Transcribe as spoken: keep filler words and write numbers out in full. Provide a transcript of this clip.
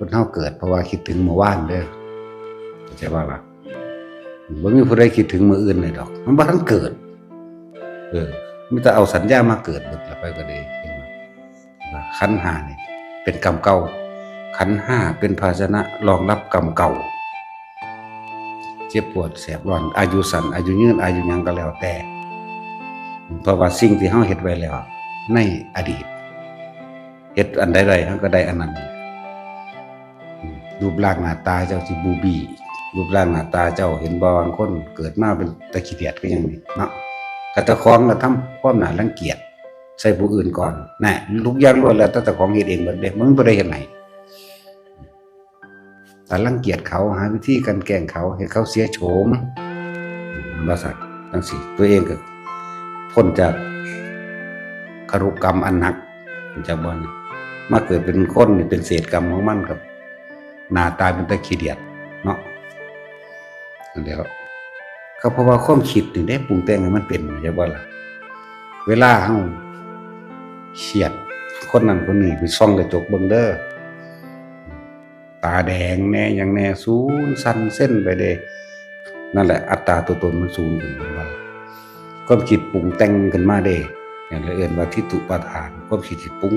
คนเฮาเกิดเพราะว่าคิดถึงมื้อวานเด้อ เข้าใจบ่ล่ะ? บ่มีผู้ใดคิดถึงมื้ออื่นเลยดอก มันบ่ทันเกิด เออ มีแต่เอาสัญญามาเกิดเบิดแล้วไปก็ได้ เห็นบ่? ว่าขันธ์ห้านี่เป็นกรรมเก่า ขันธ์ห้าเป็นภาชนะรองรับกรรมเก่า เจ็บปวดแสบร้อน อายุสั้น อายุยืน อายุหยังก็แล้วแต่ เพราะว่าสิ่งที่เฮาเฮ็ดไว้แล้ว ในอดีต เฮ็ดอันใดไว้ เฮาก็ได้อันนั้น รูปร่างหน้าตาเจ้าสิบูบี้ รูปร่างหน้าตาเจ้าเห็นบ่ บางคนเกิดมาเป็นตาขี้เดียดคือหยังนี่เนาะ ก็เจ้าของก็ทำความน่ารังเกียจใส่ผู้อื่นก่อน นะ ทุกอย่างล้วนแล้วแต่เจ้าของเฮ็ดเองเบิดเด้ มันบ่ได้เฮ็ดให้ แต่รังเกียจเขา หาวิธีกลั่นแกล้งเขา ให้เขาเสียโฉม ว่าซั่น จั่งซี้ ตัวเองก็พ้นจากคารุกรรมอันหนัก จากบ่อน มาเกิดเป็นคนนี่เป็นเศษกรรมของมัน กับหน้าตาเป็นตาขี้เดียดเนาะ นั่นแหละ ก็เพราะว่าความคิดนี่เด้ ปรุงแต่งให้มันเป็น ใช่บ่ล่ะ? เวลาเฮาเครียด คนนั้นคนนี้ไปส่องกระจกเบิ่งเด้อ ตาแดงแน่ หยังแน่ สูนสั่นเส้นไปเด้ นั่นแหละ อัตตาตัวตนมันสูญขึ้น เห็นบ่ล่ะ? ความคิดปรุงแต่งขึ้นมาเด้ นั่นแหละเอิ้นว่าทิฏฐุปาทาน ความคิดที่ปรุง